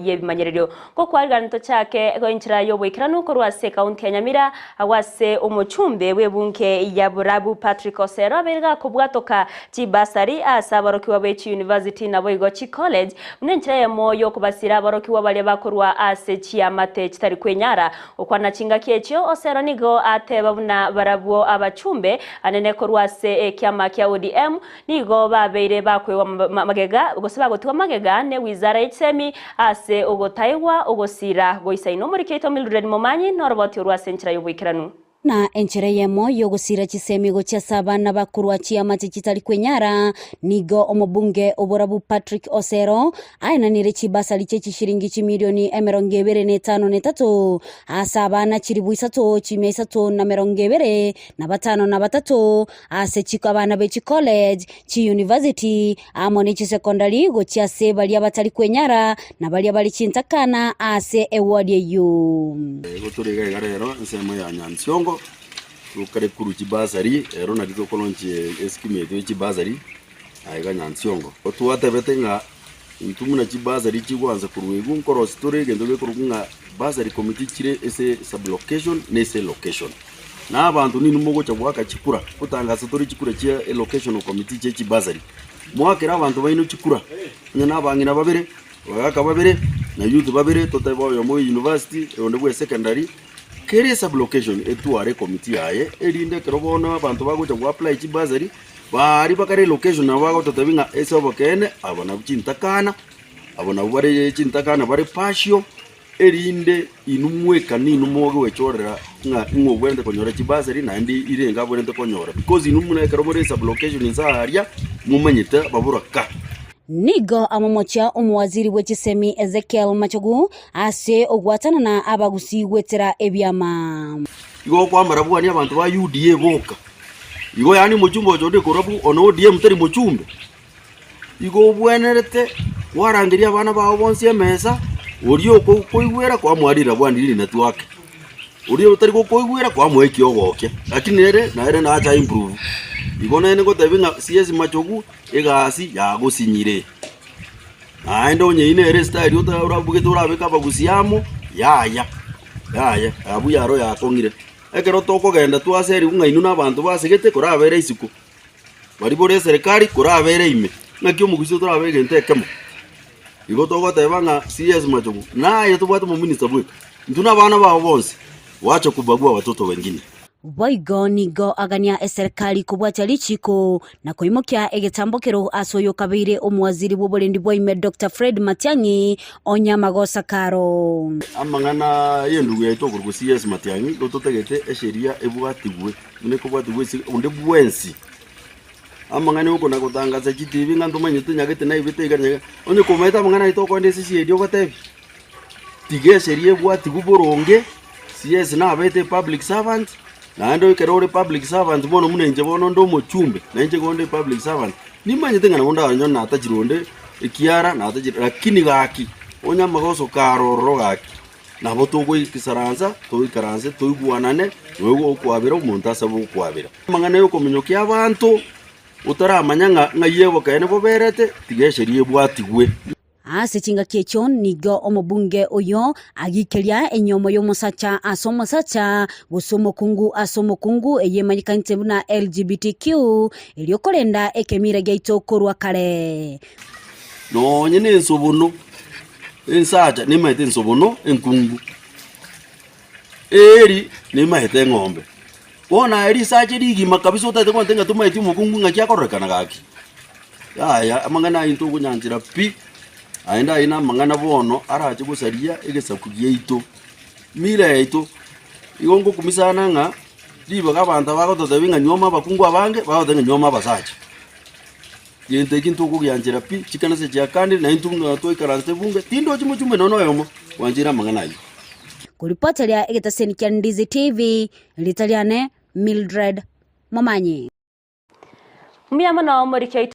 Y'ebimanyererio. Gokwarigana tochake enchera y'oboikeranu korwa ase ekaunti ya Nyamira, agwo ase omochumbe bw'ebunge ya Borabu Patrick Osero abeire gakobwatoka chibasari ase aborokigwa be chiuniversity naboigo chicollege buna enchera eyemo y'okobasira aborokigwa baria bakorwa ase chiamate chitari kwenyara. Gokwana chingaki echio Osero nigo ateba buna barabwo abachumbe anene korwa ase ekiama kia ODM Nigo babeire bakoegwa magega, gose bagotigwa magega ne wizara ye chisemi ase ogotaegwa ogosira goisaine. Omoriki oito Mildred Momanyi noroboti orwo ase enchera y'oboikeranu. Na enchera eyemo y'ogosira chisemi gochia ase abana bakorwa chiamate chitari kwenyara, nigo omobunge oborabu Patrick Osero aenanire chibasari chie chishiringi chimilioni 23 ase abana chilibu isato chimia isato na 25 na batato Ase chiko abana be chicollege, chiyunivasiti, amo ne chisecondary gochia ase baria batari kwenyara na baria bare chintakana ase eward eyio. Igo tore iga iga rero ensemo ya Nyansiongo, tokare korwa chibasari, ero nari tokolaunch escheme yaito ya chibasari aiga Nyansiongo. Twatebete ng'a intwe buna chibasari chigwansa korwa igwo nkorosia tore egento gekorokwa ng'a bursary committee chire ase sublocation na ase location. Na abanto ninwe mogocha goaka chikura, gotangasa tore chikura chia elocational committee chie chibasari. Moakere abanto baino chikura, onye na abang'ina babere, abagaka babere, na youth babere, totebe oyomo bwe university, oyonde bwe secondary, kera esublocation etware ecommittee yaye, erinde ekero bono abanto bagocha go apply chibasari, baria bakare elocation nabo bagototebia ng'a ase obokeene aba nabwo chintakana, abo nabwo bare chintakana bare partial. Erinde inwe mweka ninwe mogwechorera ng'a ing'o obwenerete konyora chibasari naende irenge abwenerete konyora because inwe buna ekero more esublocation inse aaria momanyete ababoraka. Nigo amomochia omowaziri bwe chisemi Ezekiel Machogu ase ogwatanana abagusii gwetera ebiama. Igo okwamara bwani abanto ba UDA boka. Igo yaani omochumbe ocha onde korwa buna one ODM tari mochumbe. Igo obwenerete kwarangeria abana bao bonsi emesa, oria okoigwera kwamoa rirabwani riria twake, oria otari gokoigwera kwamoa ekiogokia, lakini ere nere nache a improve. Igo nere ngotebia ng'a CS Machogu egasi yagosinyire, naende onye eywo nere estyle ota orabugete orabeke abagusia amo, yaya yaya abwo yaro yakong'ire. Ekero tokogenda twaseriwa ng'a inwe na abanto basegete korabere isiko. Baria bore eserekari korabere ime, naki omogusii torabe egento ekemo. Igo togoteba ng'a CS Machogu, naye tobwate omominister bweka, intwe na abana bao bonsi, wacha kubagua watoto wengine. Boigo nigo agania eserekari kobwatia richiiko na koimokia egetambokero ase oyokabeire omowaziri bw'oborendi bwa ime Doctor Fred Matiang'i onye amagosa karo. Amang'ana y'endugu yaito okorokwa CS Matiang'i igo totagete esheria ebwatigwe. Buna ekobwatigwa ase onde bwensi, amang'ana okona gotangasa chitibi ng'a ntomanyete nyagete naibete iga na iga, onye komanyete amang'ana aye tokoenda ase esieria obatebie, tiga esheria ebwatigwe boronge, CS nabete epublic servant, naende ekero ore public servant bono buna inche bono nde omochumbe, na inche igo nde public servant, nimanyete ng'a nabo ndanyore natachire onde ekiara natachire lakini gaki, onye amagoso kare ororo gaki. Nabo togoisaransa, toikaranse, toigwanane, noigwe okwabera omonto asabe okwabera. Amang'ana y'okominyokia abanto, otaramanya ng'a ng'ai obokeene boberete, tiga esheria ebwatigwe. Ase chingaki echio nigo omobunge oyo agikeria enyomo y'omosacha ase omosacha, gose omokungu ase omokungu eyio emanyekanete buna LGBTQ, erio korenda ekemira giaito korwa kare. Nonye nensobono ensacha nimaete ensobono enkungu, eeri nimaete eng'ombe. Bono aye risacha rigima kabisa otagete kontebia ng'a tomaeti omokungu ng'aki akororekana gaki? Yaya amang'ana ayio ntokonyanchera pi, naende ayio na amang'ana bono arache gosaria egesaku giaito, mila yaito. Igo ngokumisa ng'a ribaga abanto bagototebia ng'a nyuoma abakungu abange, bagoteba ng'a nyuoma abasacha. Gento eki ntokogianchera pi, chikanisa chiakandire, na intwe buna twaikaransete bunge, tindochi mochumbe nonya noyomo bwancheire amang'ana ayio. Koripoteria egetaseni kia Ndizi TV, rieta riane Mildred Momanyi. Mbuya mono omoriki oito.